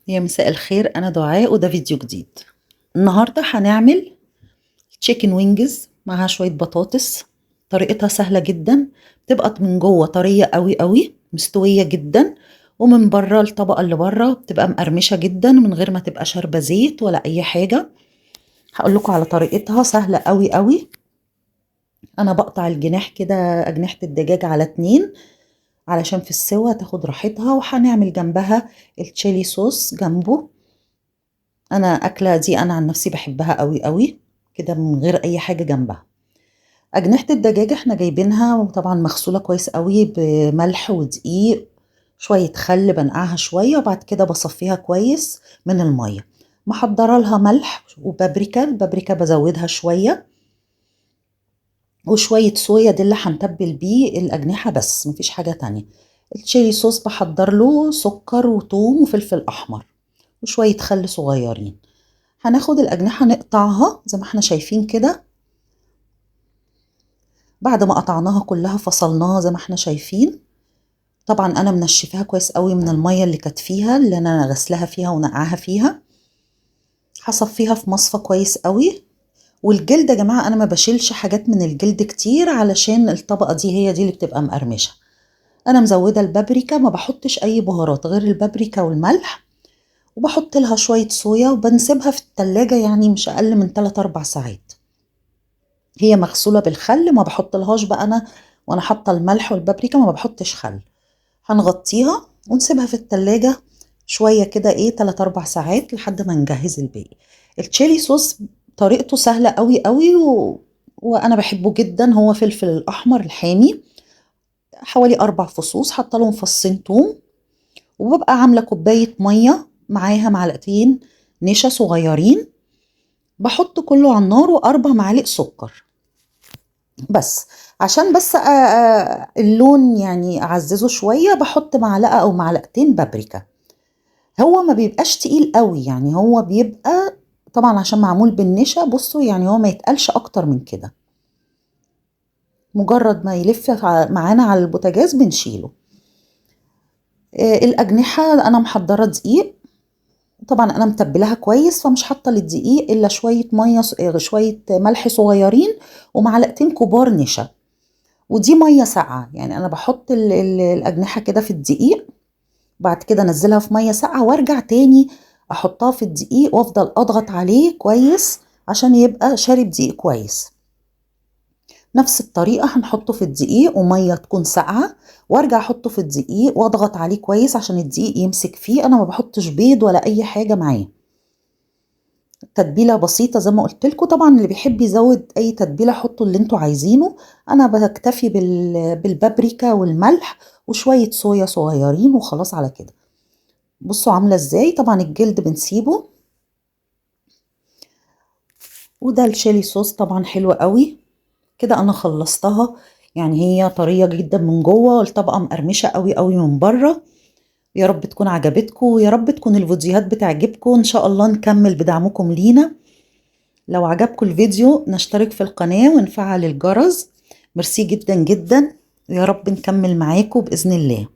يا مساء الخير، انا دعاء وده فيديو جديد. النهارده هنعمل chicken wings معها شوية بطاطس. طريقتها سهلة جدا، بتبقى من جوه طرية قوي قوي، مستوية جدا، ومن بره الطبقة اللي بره بتبقى مقرمشه جدا من غير ما تبقى شاربه زيت ولا اي حاجة. هقول لكم على طريقتها، سهلة قوي قوي. انا بقطع الجناح كده، اجنحة الدجاج على 2 علشان في السوا تاخد راحتها، وهنعمل جنبها ال chili sauce جنبه. انا اكله دي انا عن نفسي بحبها قوي قوي كده من غير اي حاجة جنبها. اجنحة الدجاج احنا جايبينها وطبعا مغسوله كويس قوي بملح ودقيق، شوية خل، بنقعها شوية وبعد كده بصفيها كويس من المية. محضرة لها ملح وبابريكا، البابريكا بزودها شوية، وشوية صويا، دي اللي هنتبل بيه الاجنحة بس، مفيش حاجة تانية. ال chili sauce بحضر له سكر وثوم وفلفل احمر وشوية خل صغيرين. هناخد الاجنحة نقطعها زي ما احنا شايفين كده. بعد ما قطعناها كلها فصلناها زي ما احنا شايفين. طبعا انا منشفاها كويس قوي من المية اللي كانت فيها، اللي انا غسلها فيها ونقعها فيها. هصفيها في مصفى كويس قوي. والجلد يا جماعة انا ما بشيلش حاجات من الجلد كتير علشان الطبقة دي هي دي اللي بتبقى مقرمشه. انا مزوده البابريكا، ما بحطش اي بهارات غير البابريكا والملح، وبحط لها شوية صويا، وبنسيبها في التلاجة يعني مش اقل من 3-4 ساعات. هي مغسوله بالخل، ما بحط لهاش بقى انا وانا حاطه الملح والبابريكا ما بحطش خل. هنغطيها ونسيبها في التلاجة شوية كده، 3-4 ساعات لحد ما نجهز الباقي. ال chili sauce طريقته سهلة قوي قوي وانا بحبه جدا. هو فلفل الاحمر الحامي حوالي 4 فصوص، حاطه لهم 2 توم، وببقى عامله كوباية مية معاها معلقتين نشا صغيرين، بحط كله على النار، و4 معالق سكر بس عشان بس اللون يعني اعززه شوية. بحط معلقه او معلقتين بابريكا. هو ما بيبقاش تقيل قوي يعني، هو بيبقى طبعا عشان معمول بالنشا، بصوا يعني هو ما يتقلش اكتر من كده. مجرد ما يلف معانا على البوتاجاز بنشيله. الاجنحة انا محضرة دقيق، طبعا انا متبلاها كويس، فمش حاطه للدقيق الا شوية مية، شوية ملح صغيرين، ومعلقتين كبار نشا، ودي مية ساقعه. يعني انا بحط الاجنحة كده في الدقيق، بعد كده انزلها في مية ساقعه، وارجع تاني احطها في الدقيق، وافضل اضغط عليه كويس عشان يبقى شارب دقيق كويس. نفس الطريقة هنحطه في الدقيق ومية تكون ساقعه، وارجع احطه في الدقيق واضغط عليه كويس عشان الدقيق يمسك فيه. انا ما بحطش بيض ولا اي حاجة معاه. تتبيله بسيطة زي ما قلت لكم. طبعا اللي بيحب يزود اي تتبيله حطوا اللي انتوا عايزينه. انا بكتفي بالبابريكا والملح وشوية صويا صغيرين وخلاص على كده. بصوا عامله ازاي. طبعا الجلد بنسيبه. وده الشيلي صوص طبعا حلو قوي كده. انا خلصتها، يعني هي طرية جدا من جوه والطبقة مقرمشه قوي قوي من بره. يا رب تكون عجبتكم، ويا رب تكون الفيديوهات بتعجبكم. ان شاء الله نكمل بدعمكم لينا. لو عجبكم الفيديو نشترك في القناة ونفعل الجرس. ميرسي جدا جدا، ويا رب نكمل معاكم باذن الله.